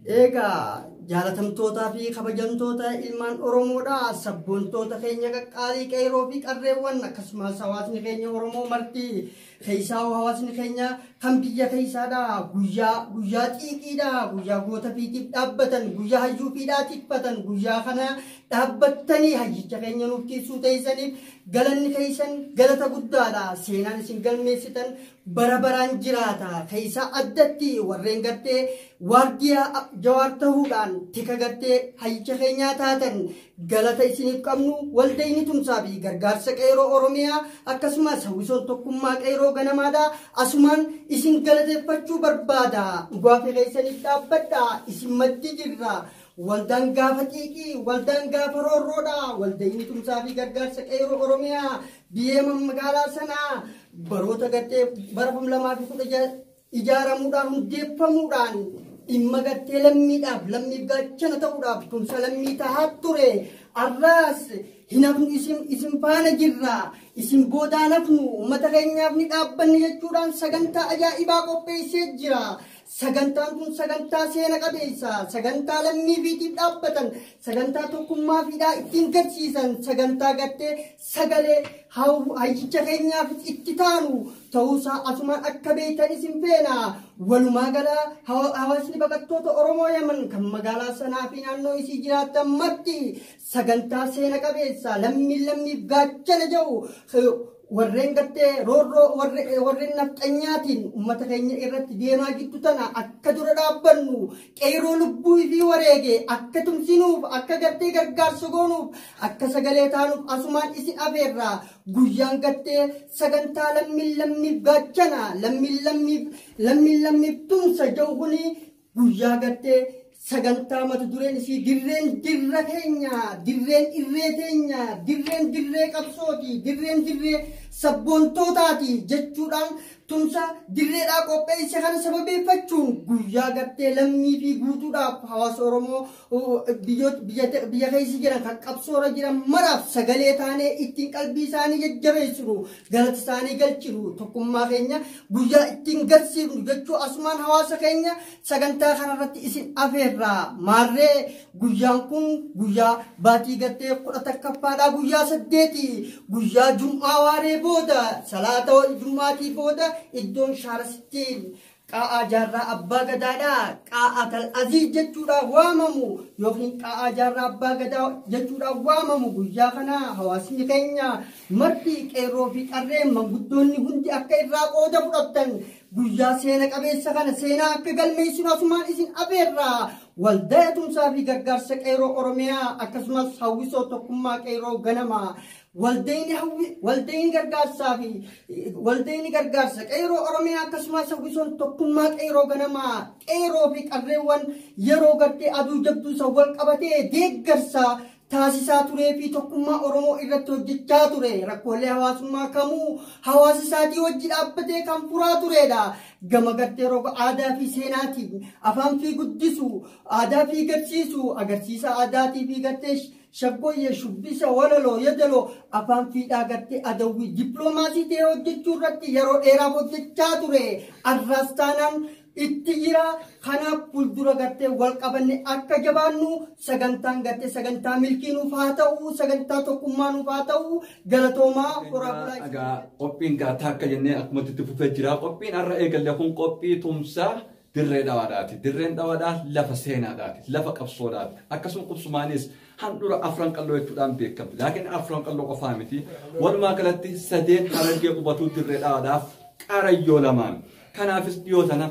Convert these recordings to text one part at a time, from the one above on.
Egaa jaalatamtootaa fi kabajamtoota ilmaan Oromoodha. Sabboontoota keenya qaqqaalii qeeroo fi qarreewwan akkasumas hawaasni keenya Oromoo marti keessaa hawaasni keenya kan biyya keessaadha. Guyyaa guyyaa xiiqiidha. Guyyaa goota fiitiif dhaabbatan, guyyaa hayyuu fiidhaa tikfatan, guyyaa kana dhaabbattanii hayyicha keenya nuuf tiksuu teessaniif galanni keessan galata guddaadha. Seenaan isin galmeessitan bara baraan jiraata. Keessaa addatti warreen gartee waardiyaa Jawaar ta'uudhaan tika gartee hayyicha keenyaa taatan galata isiniif qabnu waldayni tumsaa fi gargaarsa qeeroo Oromiyaa akkasumas hawwisoon tokkummaa qeeroo ganamaadha. Asumaan isin galateeffachuu barbaada. Dhugaa fi keessaniif dhaabbadha. Isin maddi jirra. Waldaan gaafa xiiqii, waldaan gaafa roorroodha. Waldayni tumsaa fi gargaarsa qeeroo Oromiyaa biyya magaalaa sanaa baroota gartee bara 2016 ijaaramuudhaan hundeeffamuudhaan dhimma gartee lammiidhaaf lammiif gaachana ta'uudhaaf tumsa lammii tahaa ture. Arraas hin hafnu isin faana jirra. Isin boodaan hafnu uummata keenyaaf ni dhaabbanne jechuudhaan sagantaa ajaa'ibaa qopheessee jira. Sagantaan kun sagantaa seena qabeessa, sagantaa lammii fiitiif dhaabbatan, sagantaa tokkummaa fiidhaa ittiin garsiisan, sagantaa gartee sagalee hayyicha keenyaaf itti taanu ta'uusaa asumaan akka beektan isin feena. Walumaa gala hawaasni baqattoota Oromoo Yaman kan magaalaa sanaa fi naannoo isii jiraatan marti sagantaa seena qabeessa lammiin lammiif gaachana jedhu warreen gartee roorroo warreen nafxanyaatiin uummata keenya irratti deemaa jirtu tana akka dura dhaabbannu qeeroo lubbuu fi wareege akka tumsinuuf akka gartee gargaarsa goonuuf akka sagalee taanuuf asumaan isin afeerra. Guyyaan gartee sagantaa lammiin lammiif gaachana lammiin lammiif lammiin lammiif tumsa jedhu kuni guyyaa gartee sagantaa mata dureen isii dirreen dirra keenya, dirreen irree teenya, dirreen dirree qabsooti, dirreen dirree sabboontootaati jechuudhaan tumsa dirreedhaa qopheesse kana sababeeffachuun guyyaa gartee lammii fi guutuudhaaf hawaasa Oromoo biyya keessa jiran kan qabsoora jiran maraaf sagalee taanee ittiin qalbii isaanii jajjabeessinu, galata isaanii galchinu, tokkummaa keenya guyyaa ittiin garsiifnu jechuu asumaan hawaasa keenya sagantaa kanarratti isin afeerra. Maarree guyyaan kun guyyaa baatii gartee 11ffaadhaa guyyaa 8 guyyaa jum'aa waaree booda salaata jum'aatii booda iddoon shaarasittiin qaa'aa jaarraa abbaa gadaadhaa qaa'aa tal-aziz jechuudhaan waamamu yookiin qaa'aa jaarraa abbaa gadaa jechuudhaan waamamu guyyaa kana hawaasni keenya marti qeerroo fi qarreen manguddoonni hundi akka irraa qooda fudhattan guyyaa seena qabeessa kana seenaa akka galmeessinu asumaan isin afeerra. Waldaa tumsaa fi gargaarsa qeerroo Oromiyaa akkasumas hawwisoo tokkummaa qeerroo ganama waldayni gargaarsaa fi waldayni gargaarsa qeerroo Oromiyaa akkasumas hawwisoon tokkummaa qeerroo ganamaa qeerroo fi qarreewwan yeroo gartee aduu jabduu san wal qabatee deeggarsa taasisaa turee fi tokkummaa Oromoo irratti hojjechaa ture. Rakkoolee hawaasummaa kamuu hawaasa isaatii wajji dhaabbatee kan furaa turedha. Gama gartee roga aadaa fi seenaatiin afaan fi guddisu, aadaa fi garsiisu, agarsiisa aadaatii fi gartee shaggooyyee shubbisa walaloo yadaloo afaan fiidhaa gartee adawwii dippiloomaasii ta'ee hojjechuu irratti yeroo dheeraaf hojjechaa ture. Arraas taanaan itti jira. Kanaaf fuuldura gartee wal qabanne akka jabaannu sagantaan gartee sagantaa milkii nuuf haa ta'u, sagantaa tokkummaa nuuf haa ta'u. Galatoomaa horaa bulaa. Egaa qophiin gaataa akka jennee akkuma itti fufee jira. Qophiin har'a eegalle kun qophii tumsaa dirree dhawaadhaati. Dirreen dhawaadhaa lafa seenaadhaati, lafa qabsoodhaati. Akkasuma qubsumaanis handhuura afran qalloo jechuudhaan beekamti. Laakiin afran qalloo qofaa miti. Walumaa galatti sadeen Harargee qubatuu dirree dhawaadhaaf qarayyoo lamaan. Kanaafis dhiyoo tana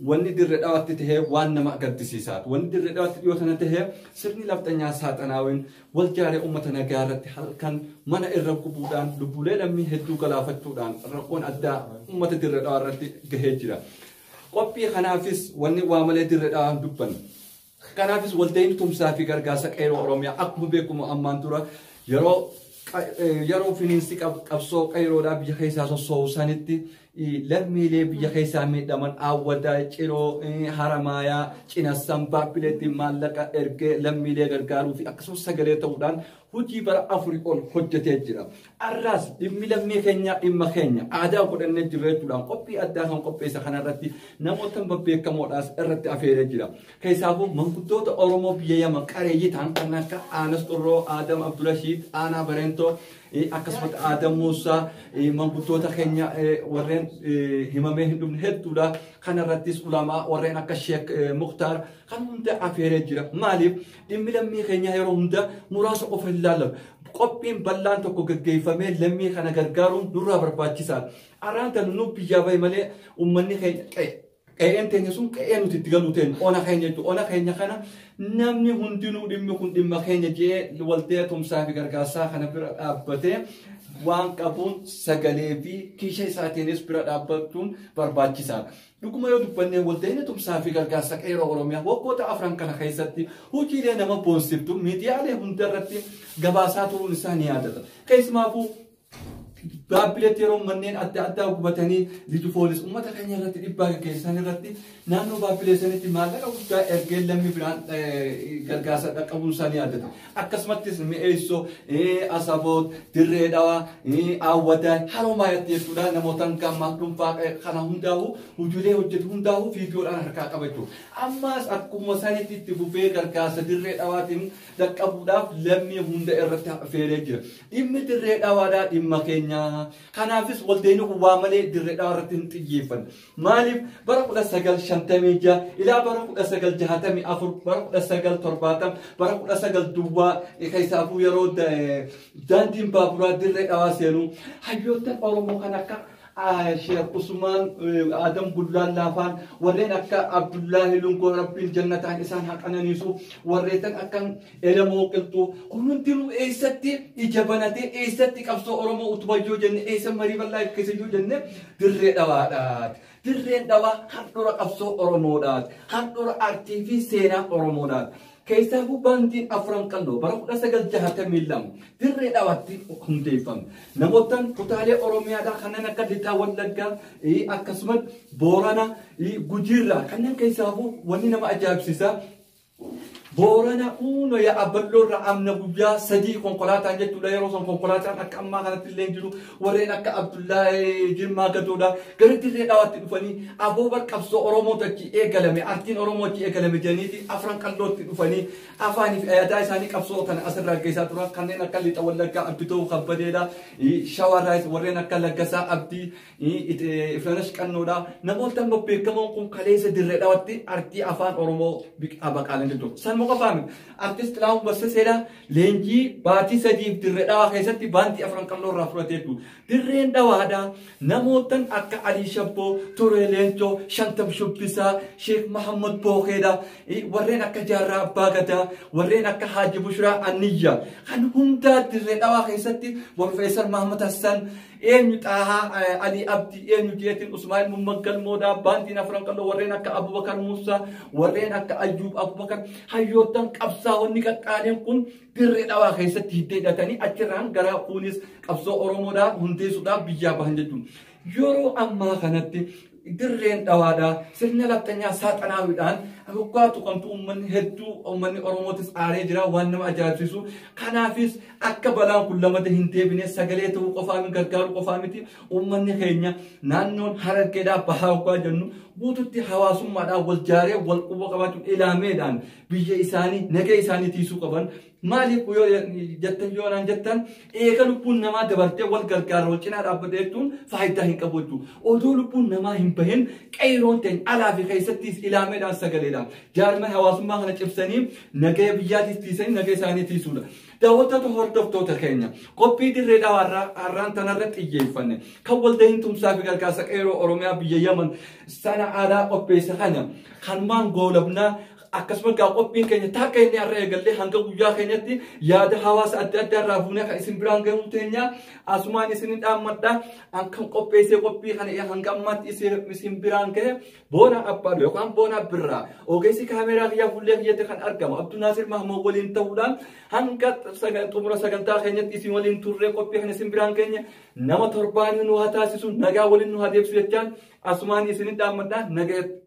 wanni dirree dhawaatti tahee waan nama gaddisiisaati. Wanni dirree dhawaatti dhiyoo tana tahee sirni lafxanyaa saaxanaawin wal jaaree uummata nagaa irratti halkan mana irra gubuudhaan lubbulee lammii hedduu galaafachuudhaan rakkoon addaa uummata dirree dhawaa irratti gahee jira. Qophii kanaafis wanni waa malee dirree dhawaan dubbannu. Kanaafis waldeen tumsaa fi gargaarsa qeerroo Oromiyaa akkuma beekamu ammaan dura yeroo finiinsi qabsoo qeerroodhaa biyya keessaa sossoo'u sanitti Lammiilee biyya keessaa miidhaman Awwadaa, Ciroo, Haramaayaa, Cinassan, Baabbileetti maallaqa ergee lammiilee gargaaruu fi akkasumas sagalee ta'uudhaan hojii bara 4 ol hojjetee jira. Arraas dhimmi lammii keenyaa dhimma keenya aadaa godhannee jirra jechuudhaan qophii addaa kan qopheessa kanarratti namoota babbeekamoodhaas irratti afeeree jira. Keessaafuu manguddoota Oromoo biyya Yaman qareeyyii ta'an kan akka Aanas Xurroo, Aadam Abdulashiid, Aanaa Bareentoo, akkasumas Aadam Muusaa manguddoota keenya warreen himamee hin dhumne hedduudha. Kanarrattis ulamaa warreen akka Sheek Muktaar kan hunda afeeree jira. Maaliif dhimmi lammii keenyaa yeroo hunda muraasa qofa hin laallamu. Qophiin bal'aan tokko gaggeeffamee lammii kana gargaaruun nurraa barbaachisaadha. Arraan tan nu biyyaa bahe malee uummanni keenya qe'een teenya sun qe'ee nuti itti galuu teenya ona keenya jechuudha. Ona keenya kana namni hundinuu dhimmi kun dhimma keenya jedhee waldee tumsaa fi gargaarsaa kana bira dhaabbatee waan qabuun sagalee fi kiisha isaatiinis bira dhaabbachuun barbaachisaadha. Dhuguma yoo dubbannee waldeen tumsaa fi gargaarsa qeerroo Oromiyaa waggoota 4 kana keessatti hojiilee nama boonsiftu miidiyaalee hundarratti gabaasaa turuun isaa ni yaadata. Keessumaafuu Baabbileetti yeroo manneen adda addaa gubatanii lidu poolis uummata keenya irratti dhiibbaa gaggeessan irratti naannoo baabbilee sanitti maallaqa guddaa ergee lammii biraan gargaarsa dhaqqabuun isaa ni yaadata. Akkasumattis mi'eessoo, Asaboot, Dirree Dhawaa, Awwadaa, Haroomaayatti jechuudha namoota gammaa dhuunfaa kana hundaa'u hojiilee hojjetu hundaa'u viidiyoodhaan harkaa qaba jechuudha. Ammas akkuma sanitti itti fufee gargaarsa Dirree Dhawaatiin dhaqqabuudhaaf lammii hunda irratti affeeree jira. Dhimmi Dirree Dhawaadhaa dhimma keenya. Kanaafis waldeenni kun waa malee Dirree Dhawaa irratti hin xiyyeeffanne. Maaliif bara 1956 ilaa bara 1964 bara 1970 bara 19 duwwaa keessaafuu yeroo daandiin baaburaa Dirree Dhawaa seenu hayyoota Oromoo kan akka Sheekh Usmaan Adam Gullaan Laafaan warreen akka Abdullaahi Lungoo Rabbiin jannataan isaan haa qananiisu warreen akka Elemoo Qilxuu kun hundinuu eessatti ija banatee eessatti qabsoo Oromoo utubayyoo jenne eessa marii bal'aa keessa yoo jenne Dirree Dhawaadhaati. Dirreen Dhawaa handhuura qabsoo Oromoodhaati. Handhuura aartii fi seenaa Oromoodhaati. Keessaafuu baandiin afran qalloo bara 1962 Dirree Dhawaatti hundeeffame. Namootaan kutaalee Oromiyaadhaa kanneen akka Lixaa Wallaggaa akkasumas Boorana Gujiirraa kanneen keessaafuu wanni nama ajaa'ibsiisaa Boorana uno yaa Abballoorraa amna guyyaa 3 konkolaataan jechuudha. Yeroo san konkolaataan akka ammaa kanatti illee jiru warreen akka Abdullahi Jirmaa Gadoodha. Gara Dirree Dhawaatti dhufanii aboobar qabsoo Oromoo achi eegalame artiin Oromoo achi eegalame jedhaniiti afran qallootti dhufanii afaanii fi aadaa isaanii qabsoo kana asirraa geessaa turan kanneen akka Lixa Wallaggaa Abditoo Kabbadeedha. Shawarraayis warreen akka Laggasaa Abdii Ifranash Qannoodha. Namoota beekamoon kun kaleessa Dirree Dhawaatti artii afaan Oromoo baqaalan jechuudha. Sanuma qofaa miti. Artist Xilahuun Gassaseedha. Leenjii baatii 3 Dirree Dhawaa keessatti baantii afran qalloo irraa fudhatee jechuudha. Dirreen Dhawaadha. Namootan akka Alii Shabboo, Turee Leencoo, Shantam Shubbisaa, Sheekh Mahammad Bookeedha. Warreen akka Jaarraa Abbaa Gadaa, warreen akka Haaji Bushiraa Anniyyaa. Kan hundaa Dirree Dhawaa keessatti Profeesar Mahammad Hassan, eenyu Xaahaa Alii Abdii, eenyu Jeetiin Usmaa'il Muhammad Galmoodhaa, baantiin afran qalloo warreen akka Abubakar Muusaa, warreen akka Ayyuub Abubakar, hayyoottan qabsaa'onni qaqqaaleen kun Dirree Dhawaa keessatti hiddee hidhatanii achirraan gara kunis qabsoo Oromoodhaa hundeessuudhaaf biyyaa bahan jechuudha. Yeroo ammaa kanatti Dirreen Dhawaadhaa sirna lafxanyaa saaxanaawiidhaan hoggaa tuqamtu uummanni hedduu uummanni Oromootis aaree jira waan nama ajaa'ibsiisu. Kanaafis akka balaan kun lamata hin deebine sagalee ta'uu qofaa miti gargaaruu qofaa miti uummanni keenya naannoon Harargeedhaa bahaa hoggaa jennu guututti hawaasummaadhaan wal jaaree wal quba qabaachuun ilaameedhaan biyya isaanii nagaa isaanii tiisuu qaban. Maaliif yoo jettan yoo naan jettan eega lubbuun namaa dabartee wal gargaara wal cinaa dhaabbatee jechuun faayidaa hin qabu jechuudha. Odoo lubbuun namaa hin bahin qeeroon ta'in alaa fi keessattis ilaameedhaan sagaleedhaan jaarmee hawaasummaa kana cimsanii nagaa biyyaatis tiisanii nagaa isaanii tiisuudha. Daawwattoota hordoftoota keenya qophii Dirree Dhawaa har'aan tanarra xiyyeeffanne kan walda'iin tumsaa fi gargaarsa qeerroo Oromiyaa biyya Yaman sana alaa qopheesse kana kanumaan goolabnaa. Akkasuma gaa qophiin keenya takka inni har'a eegallee hanga guyyaa keenyatti yaada hawaasa adda addaa irraa fuunee kan isin biraan gahu teenya asumaan isin dhaammadha. Kan qopheessee qophii kana hanga ammaatti isin biraan gahe Boonaa Abbaadoo yookaan Boonaa Birraa, ogeessi kaameeraa kiyyaa fuullee kiyyatti kan argamu Abduu Naasir Mahmood waliin ta'uudhaan hanga xumura sagantaa keenyatti isin waliin turree qophii kana isin biraan keenya nama torbaanii nu haa taasisu, nagaa waliin nu haa deebisu jechaan asumaan isin dhaammadha. Nagaa.